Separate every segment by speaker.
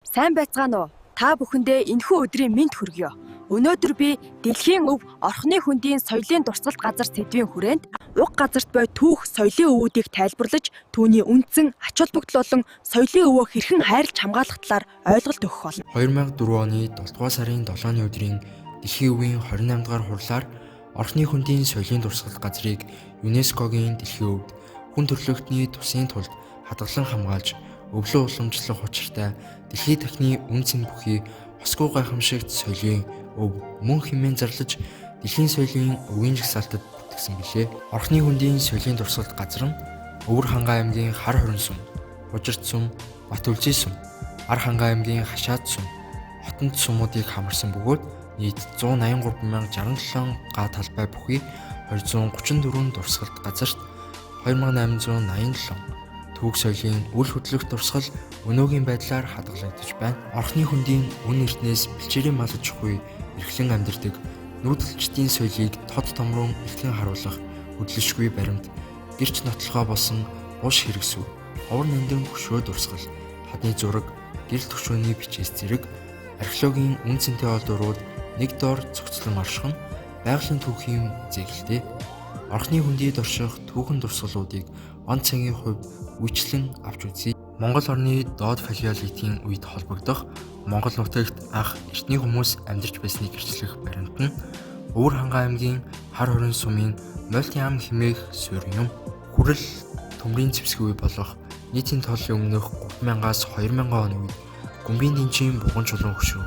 Speaker 1: Сайн байцгаана уу? Та бүхэндээ энэхүү өдрийн мэнд хүргье. Өнөөдөр би дэлхийн өв Орхоны хөндийн соёлын дурсгалт газар сэдвийн хүрээнд уг газарт буй түүх соёлын өвүүдийг тайлбарлаж, түүний үндсэн ач холбогдол болон соёлын өвөө хэрхэн хайрлж хамгаалах талаар ойлголт өгөх болно.
Speaker 2: 2004 оны 7 дугаар сарын 7-ны өдрийн дэлхийн өвийн 28 дугаар хурлаар Орхоны хөндийн соёлын дурсгалт газрыг ЮНЕСКО-гийн дэлхийн өвд хүн төрөлхтний тусын тулд хадгалан хамгаалж өвлөн уламжлах учиртай дэлхийд дахны үн цэн бүхий хосгүй гайхамшигт соёлын өв мөн хэмээн зарлаж дэлхийн соёлын өвийн жагсаалтад бүртгэсэн билээ. Орхоны хөндийн соёлын дурсгалт газар нь Өвөр Хангай аймгийн Хар хорин сүм, Хужирт сүм, Бат Үлзий сүм, Ар Хангай аймгийн Хашаад сүм, Хотонд сумуудыг хамарсан бөгөөд нийт 183,067 га талбай бүхий 234 дурсгалт газарт 2887 түүх соёлын үл хөдлөх дурсгал өнөөгийн байдлаар хадгалагдаж байна. Орхоны хөндийн үн эртнээс бэлчээрийн малж хуй эрхлэн амьдардаг нүүдэлчдийн соёлыг тод томрон эртлэн харуулах хөдлөшгүй баримт гэрч нотлохоо болсон ууш хэрэгсүү, овор нандин хөшөө дурсгал, хадны зураг, гэрэл төвшөөний бичээс зэрэг археологийн үн цэнтэй олдурууд нэг дор цогцлон орших нь байгалийн түүхийн зэглэлтэй. Орхоны хөндийд орших түүхэн дурсгалуудыг он цагийн хувьд үйлчлэн авч үзье. Монгол орны доод палеолитийн үед холбогдох Монгол нутагт анх эртний хүмүүс амьдарч байсныг гэрчлэх баримт нь Өвөр Хангай аймгийн Хар хорин сумын Мойлтын ам хэмээх суурь юм. Хүрэл төмрийн зэвсгийн үе болох нийтийн тооллын өмнөх 3000-аас 2000 оны үед Гүмбийн дэнчийн буган чулуун хөшөө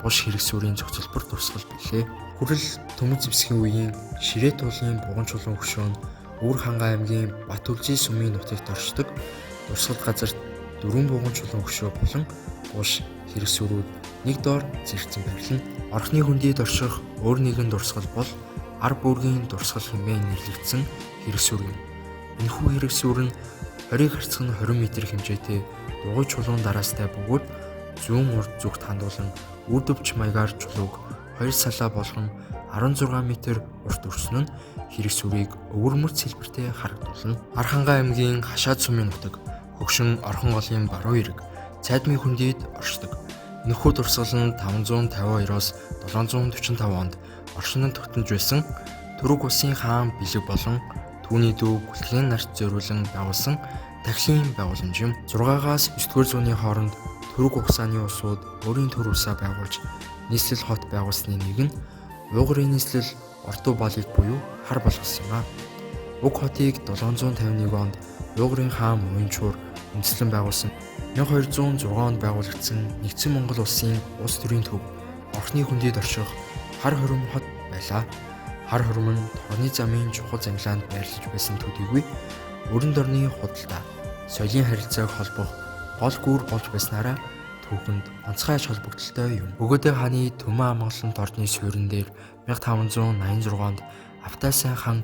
Speaker 2: буш хэрэгсүүрийн зохицолбор дурсгал билээ. Хүрэл төмөр зэвсгийн үеийн Ширээ туулын буган чулуун хөшөө нь Өвөр Хангай аймгийн Бат Үлзий сумын нутагт оршдог дурсгал газарт дөрвөн буган чулуун хөшөө болон буш хэрэгсүүрүүд нэг доор зэрэгцэн байрлана. Орхоны хөндийд орших өөр нэгэн дурсгал бол Ар бүргийн дурсгал хэмээн нэрлэгдсэн хэрэгсүүр юм. Энэхүү хэрэгсүүр нь 20-ыг харьцах нь 20 м хэмжээтэй дугуй чулуун дараастай бөгөөд зүүн урд зүгт хандуулан үрдвч маягаар чулууг хоёр салаа болгон 16 м урт өрсөн нь хэрэгсүүрийг өвөрмөц хэлбэртэй харагдуулна. Архангай аймгийн Хашаад сумын нутаг хөгшин Орхон голын баруун эрэг Цайдмын хөндийд оршдог. Энэхүү дурсгал нь 552-оос 745 онд оршин тогтнож байсан Түрэг улсын хаан Бэлэг болон түүний дүү Гүлтгэн нарт зориулан байгуулсан тахилын байгууламж юм. 6-аас 9-р зууны хооронд Түрэг угсааны улсууд өөрийн төр улсаа байгуулж нийслэл хот байгуулсны нэг нь Уйгурын нийслэл Орту Балыг буюу хар болгосон юм а. Уг хотыг 751 онд Уйгурын хаан Муянчуур үндэслэн байгуулсан. 1206 онд байгуулагдсан Нэгдсэн Монгол улсын улс төрийн төв Орхны хөндийд орших Хар хорим хот байлаа. Хар хорим нь торны замын чухал зангилаанд байрлаж байсан төдийгүй өрн дорны худалдаа, соёлын харилцааг холбох гол гүүр болж байснараа түүхэнд онцгой ач холбогдолтой юм. Өгөөдэй хааны Түмэн амгалант ордны суурин дээр 1586 онд Автай сайн хан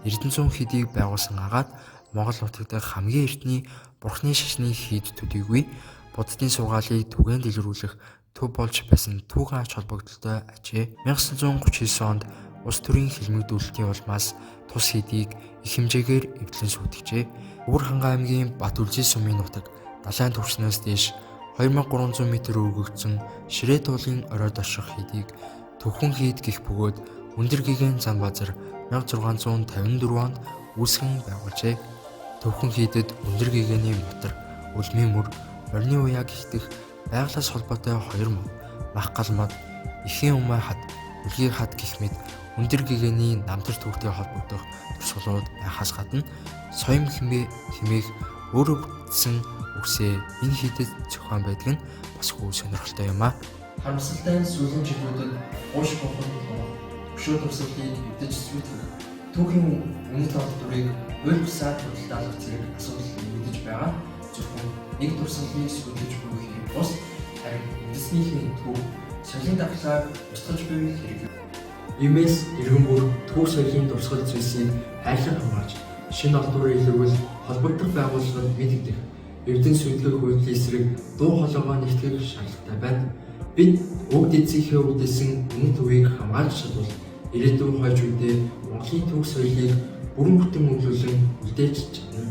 Speaker 2: Эрдэнэзуун хийдийг байгуулсан агаад Монгол нутаг дахь хамгийн эртний бурхны шашны хийд төдийгүй буддын сургаалыг түгээн дэлгэрүүлэх төв болж байсан түүхэн ач холбогдолтой ажээ. 1939 онд улс төрийн хилмигдүүлэлтийн улмаас тус хийдийг их хэмжээгээр эвдлэн сүйтгэжээ. Өвөр Хангай аймгийн Бат Үлзий сумын нутаг далайн түвшнээс дээш 2300 м өргөгдсөн Ширээ туулын оройд орших хийдийг Төвхөн хийд гих бөгөөд өндөр гэгээн зам базар 1654 онд үүсгэн байгуулжээ. Төвхөн хийдэд өндөр гэгээний мотор, үлмийн мөр, морины уяа гихтэх байгалиас холбоотой хоёр мод, мах гал мод, эхийн умай хад, үлгий хад гэх мэт өндөр гэгээний намтар түүхтэй холбогдох дурсгалууд байхаас гадна соём хэмээх өөрөө бүтсэн үгсээ энэ хийдэд зохион байдаг нь бас хүү сонирхолтой юм а. Харамсалтай нь сүүлийн жилүүдэд ууш бухан тунх өшөө дурсгалыг эвдэж сүйтгэх түүхийн үнэт олдврыг хууль бусаар худалдаалах зэрэг асуудал нэмэгдэж байгаа нь зөвхөн нэг дурсгалыг сүйтгэж буй хэрэг бус харин үндэснийхээ түүх соёлын дархлааг устгаж буй хэрэг. Иймээс иргэн бүр түүх соёлын дурсгал зүйлсийг хайрлан хамгаалж шинэ олдвор илэрвэл холбогдох байгууллагад мэдэгдэх эрдэнэ сүйтгэх үйлдлийн эсрэг дуу хоолойгоо нэгтгэх шаардлагатай байна. Бид өвд эцсийнхээ үлдээсэн үнэт үеийг хамгаалж чадвал ирээдүйн хойч үедээ Монголын түүх соёлыг бүрэн бүтэн үнэлүүлэн үлдээж чадна.